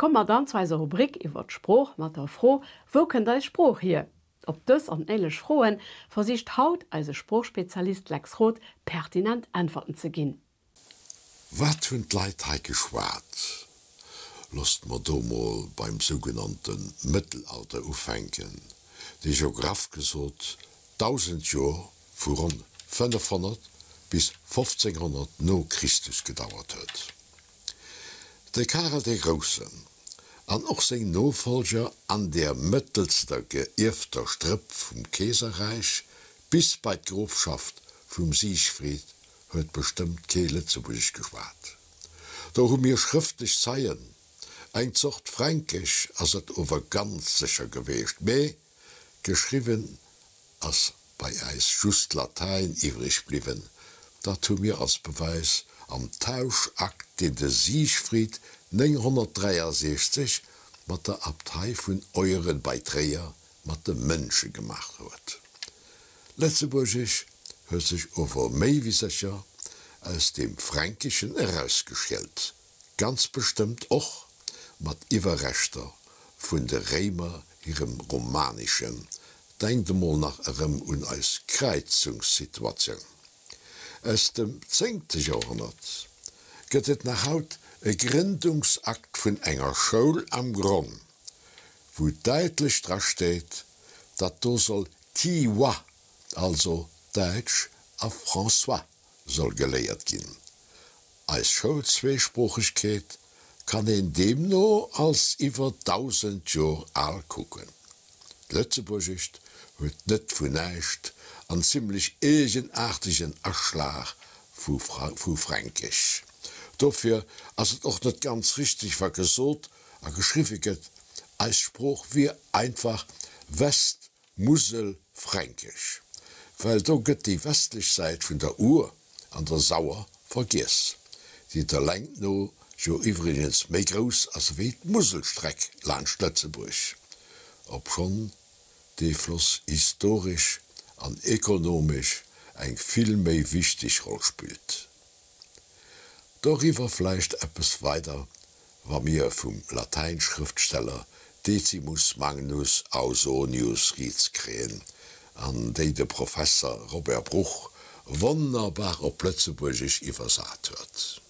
Komme mer dann zu eiser Rubrik iwwer d'Sprooch mat der Fro, Wou kënnt eis Sprooch hier? Op dës an ähnlech Froen versicht haut eise Sproochspezialist Lex Roth pertinent Äntwerten ze ginn. Wat hunn d'Leit hei geschwat? Losst mer do mol beim sougenannte Mëttelalter ufänken, dee jo graff gesot 1.000 Joer, vu ronn 500 bis 1500 no Christus gedauert huet. De Karel de Groussen an och seng Nofollger an der mëttelster geierfter Strëpp vum Keeserräich bis bei d'Grofschaft vum Siegfried huet bestëmmt kee Lëtzebuergesch geschwat. Do hu mir schrëftlech Zeien. Eng Zort Fränkesch ass et ower ganz sécher geweecht, mee geschriwwen ass bei äis just Latäin iwwreg bliwwen, dat hu mir als Bewäis am Tauschakt, deen de Siegfried 963 mat der Abtei vun Euren bei Tréier mat de Mënsche gemaach huet. Lëtzebuergesch huet sech ower méi wéi sécher aus deem Fränkeschen erausgeschielt, ganz bestëmmt och mat Iwwerreschter vun de Réimer hirem Romanischen, denkt emol nach erëm un eis Kräizungssituatioun aus dem zéngte Joerhonnert, gëtt et nach haut e Grëndungsakt vun enger Schoul am Gronn, wou däitlech drasteet, datt do soll Tiwa, also Däitsch a François soll geléiert ginn. Eis Schoulzweesproochegkeet kann een deemno als iwwer 1.000 Jor al kucken. D'Lëtzebuergescht huet net vun näischt an zimlech eegenaartegen Aschlag vu Fränkesch. Dofir ass et och net ganz richteg, wa gesot a geschriwwe gëtt, eis Sprooch wier einfach West Muselfränkesch, well do gëtt déi westlech Säit vun der Our an der Sauer vergiess, déi der Längt no jo iwwregens méi grouss ass ewéi d'Muselstreck laanscht Lëtzebuerg, obschonn dee Floss historesch an ekonomesch eng vill méi wichteg Roll spillt. Doriwwer vläicht eppes weider, wa mir vum Latäin-Schrëftsteller Decimus Magnus Ausonius rieds kréien, an déi de Professer Robert Bruch wonnerbar op Lëtzebuergesch iwwersat huet.